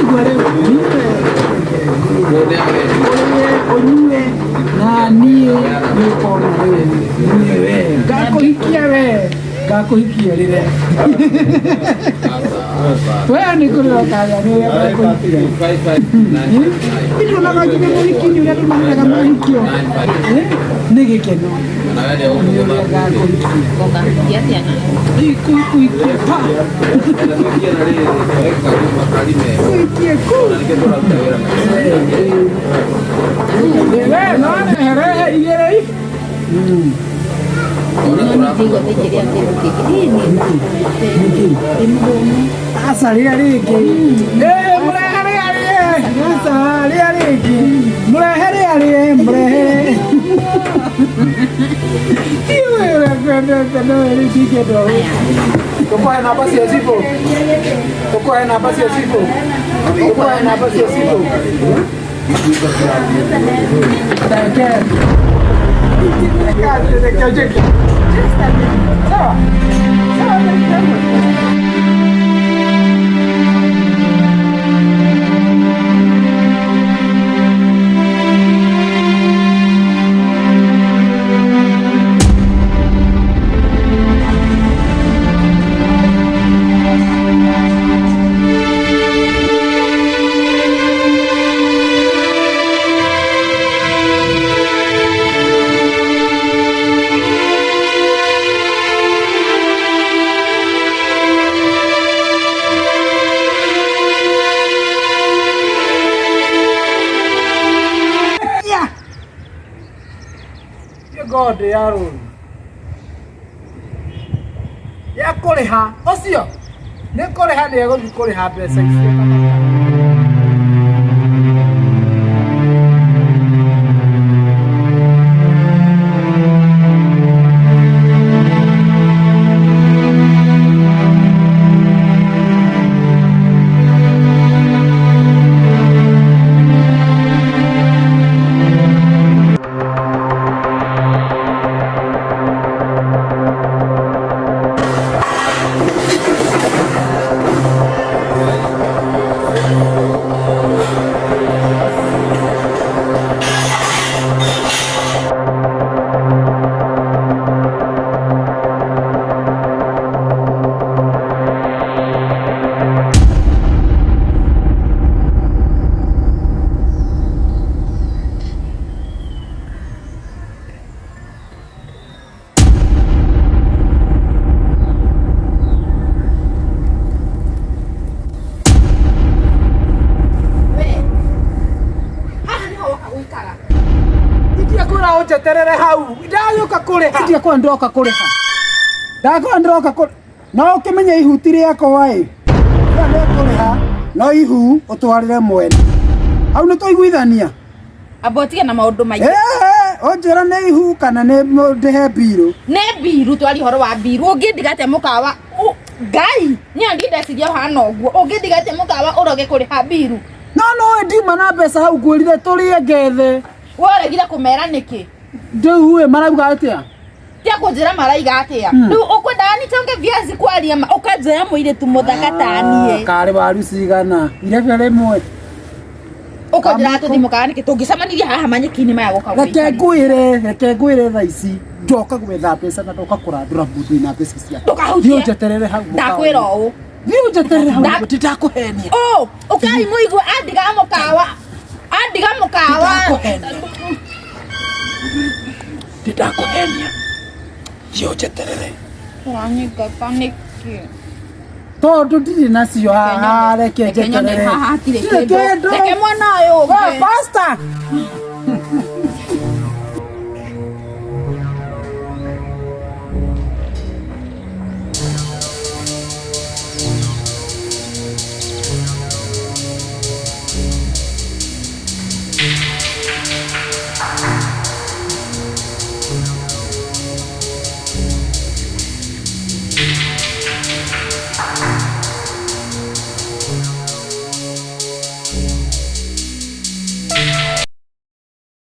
Waigua rĩu niĩ ũrĩe ũnyue na niĩ nĩ ũkona rĩu niĩ we ngakũhikia we ngakũhikia rĩrĩa we nĩ kũrĩ ũkagĩa nĩ ũrĩa ngakũhikia. Nituonaga nginya mũhiki-inĩ ũrĩa andũ marĩraga mahikio. Eh, nĩ gĩkeno nĩ ũrĩa ngakũhikia. Ũkahikia atĩa na? Kũhikia pa kũhikia kũ. We no rehe rehe igĩrĩ. Ndigua thaingĩ rĩa kĩndũ kĩngĩ. Ĩ, nĩ ndĩ mũhũnu. Aca rĩa rĩngĩ. Ĩ mũrehe rĩa rĩe. Aca rĩa rĩngĩ. Mũrehe rĩa rĩe mũrehe. Iwe ũrĩa ngwendete no rĩu ndingĩenda ũguo. Tũkũhe namba cia cibũ. Tũkũhe namba cia cibũ. Tũkũhe namba cia cibũ. Reke. Reke reke njĩke. Just a minute. Sawa. Sawa ndagĩka ĩmwe. Yeah. Dear God, ya rũru ya kũrĩha ũcio nĩ kũrĩha nĩ egũthiĩ kũrĩha mbeca icio ta makara. Haha nĩho woka gũikara. Ndiakwĩra ũnjeterere hau ndagĩũka kũrĩha ndiakwĩra ndĩroka kũrĩha ndakwĩra ndĩroka kũrĩha no ũkĩmenye ihuti rĩakwa ĩ rĩrĩa ndĩkũrĩha no ihu ũtwarĩre mwene hau nĩ twaiguithania. Amba ũtige na maũndũ maingĩ. Ĩĩ, ũnjĩra nĩ ihu kana nĩ ndĩhe mbirũ. Nĩ mbiru twari ũhoro wa mbiru. Ũngĩndiga atĩa mũkawa Ngai, niĩ ndindeciria ũhana ũguo. Ũngĩndiga atĩa mũkawa ũroge kũrĩha mbiru? No no ndiuma na mbeca hau ngwĩrire tũrĩe ngethe. We ũregire kũmera nĩkĩ? Rĩu ĩ marauga atĩa? Tia kũnjĩra maraiga atĩa? Rĩu ũkwendaga nitonge viazi kwaria ma ũkanjoya mũirĩtu mũthaka ta niĩ. Karĩ waru cigana? Irebe rĩmwe. Ũkũnjĩra tũthiĩ mũkawa nĩkĩ? Tũngĩcemanirie haha manyeki-inĩ maya gũka Reke gũikari. ngwĩre, reke ngwĩre thaa ici ndoka gwetha mbeca na ndoka kũrandũra mũndũ wĩna mbeca ciake. Ndũkahutie. Thiĩ ũnjeterere hau mũkawa-inĩ. Ndakwĩra ũũ. Thiĩ ũnjeterere hau. Ndakũhenia. Ũũ, ũkai mũigue andiga mũkawa. Andiga mũkawa. Ndakũhenia. Ndakũhenia. Thiĩ ũnjeterere. Ũranyingata nĩkĩ? Tondũ ndirĩ nacio haha, reke Reke nyone njeterere. haha hatirĩ Ndirĩ kĩndũ. kĩndũ. Reke mwana ũyũ We, ũngĩ. pastor.